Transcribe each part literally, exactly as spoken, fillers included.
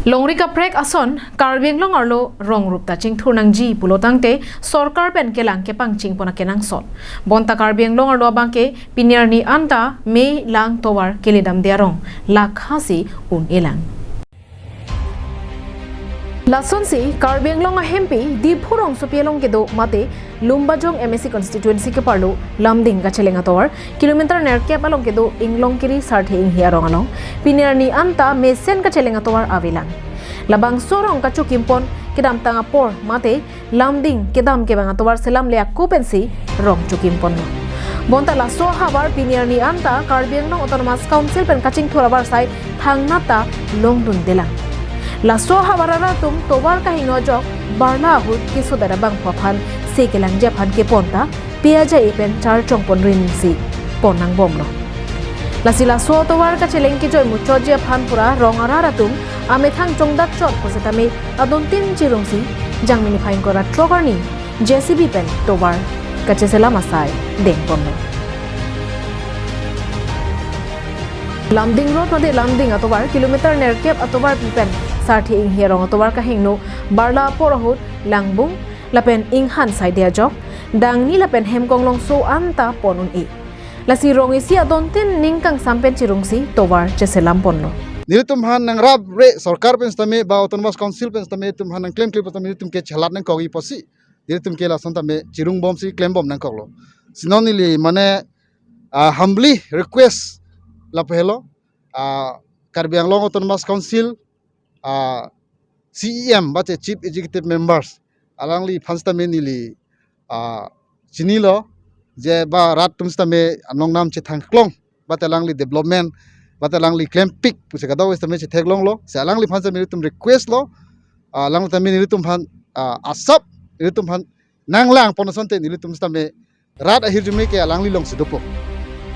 Longri kaprek ason Karbi Anglong arlo rong rup ta chingthur nangji pulo tangte sorkar pen kelang kepangchingpon akenangsot. Bonta Karbi Anglong arlo abangke pini arni anta me lang tovar keledamde arong lakhasi un-elang. Lasonsi Karbi Anglong ahempi Diphu rongsopi along kedo mate Lumbajong M A C constituency keparlo Lumding kacheleng atovar kilometer nerkep along kedo Inglongkiri Sarthe Inghi arong along pini arni anta mesen kacheleng atovar avelang. Labangso arong kachokimpon kedamtang apor mate Lumding kedam kevang atovar selamle ako pensi rong chokimponlo. Bonta laso ahavar pini arni anta Karbi Anglong Autonomous Council pen kachingthur avarsai thangnat ta longdundelang. Laso ahavar arat atum tovar kahingno ajok barla ahut kesodet abangphu aphan se kelangji aphan kepon ta pe ajai pen charchongpon rinsi pon nangbomlo. Lasi laso atovar kacheleng kejoi muchotji aphan pura rong arat atum amethang chongdak chot pusitame adontin chirungsi Jangmi niphai ingkoi ra throk arni J C B pen tovar kacheselam asai dengponlo. Lumding Road mate Lumding atovar kilometer nerkep atovarpi pen Sarthe Inghi arong atovar kahingno barla apor ahut langbung lapen inghan saide ajok dangni lapen hem konglongso anta pon un-e. Lasi rong isi adontin ning kangsam pen chirungsi tovar cheselamponlo. Nelitum aphan nangrapre sorkar pen sitame ba Autonomous Council pen sitame nelitum aphan nangklemkle pen sitame nelitum ke chelat nangkokji pusi nelitum ke lason tame chirungbomsi klembom nangkoklo. Si non neli mane, ah, humbly request lapu helo, ah, Karbi Anglong Autonomous Council, ah, C E M mate Chief Executive Members alangliphan sitame neli, ah, chinilo je ba rat atum sitame anong nam chethangklong mate alangli development mate alangli klempik pusi kadokave sitame chetheklonglo. Si alangliphan sitame nelitum request lo, ah, alangli tame nelitum aphan, ah, asap nelitum aphan nanglangpon asonte nelitum sitame rat ahirjume ke alangli alongsi dopo.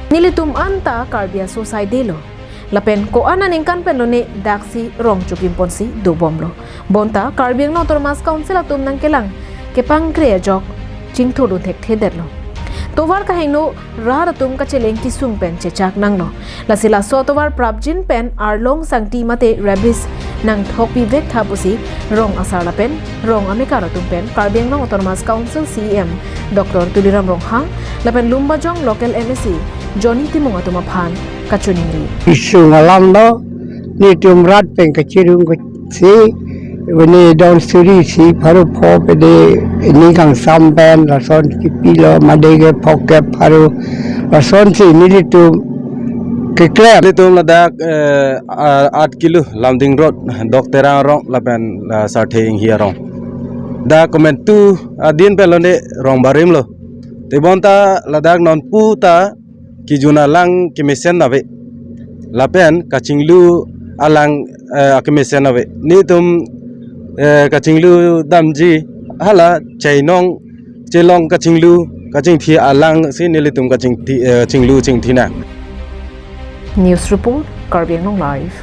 Nelitum anta Karbi aso saidelo. Lapen ko-an aningkan pen lone daksi rong chokimponsi dobomlo. Bonta Karbi Anglong Autonomous Council atum nangkelang kepangkre ajok chingthurdun thekthedetlo. Tovar kahingno rat atum kacheleng kesung pen chechak nanglo. Lasi laso atovar prapjin pen arlong sangti mate rabies nangthokpi vektha pusi rong asar lapen rong amekar atum pen Karbi Anglong Autonomous Council C E M Doctor Tuliram Ronghang lapen Lumbajong local M A C Johnny Timung atum aphan kachiningri. Kesung alam lo, nelitum rat pen kachirung si, uni don suri si pharo pho pede ning kangsam pen lason kipilo mate ke phokep pharo lasonsi nelitum keklem. Nelitum ladak, eh, a-, aat kilo Lumding Road, Dok Terang arong lapen, eh, Sarthe Inghi arong. Dak komantu adin pen lone rong barimlo. Tebonta ladak nonpu ta kejun alang kemesen ave. Lapen kachinglu alang, eh, akemesen ave. Nelitum, eh, kachinglu damji hala chainong chelong kachinglu kachingthi alangsi nelitum kachingthi, eh, chinglu chingthinang. News report, Karbi Anglong Live.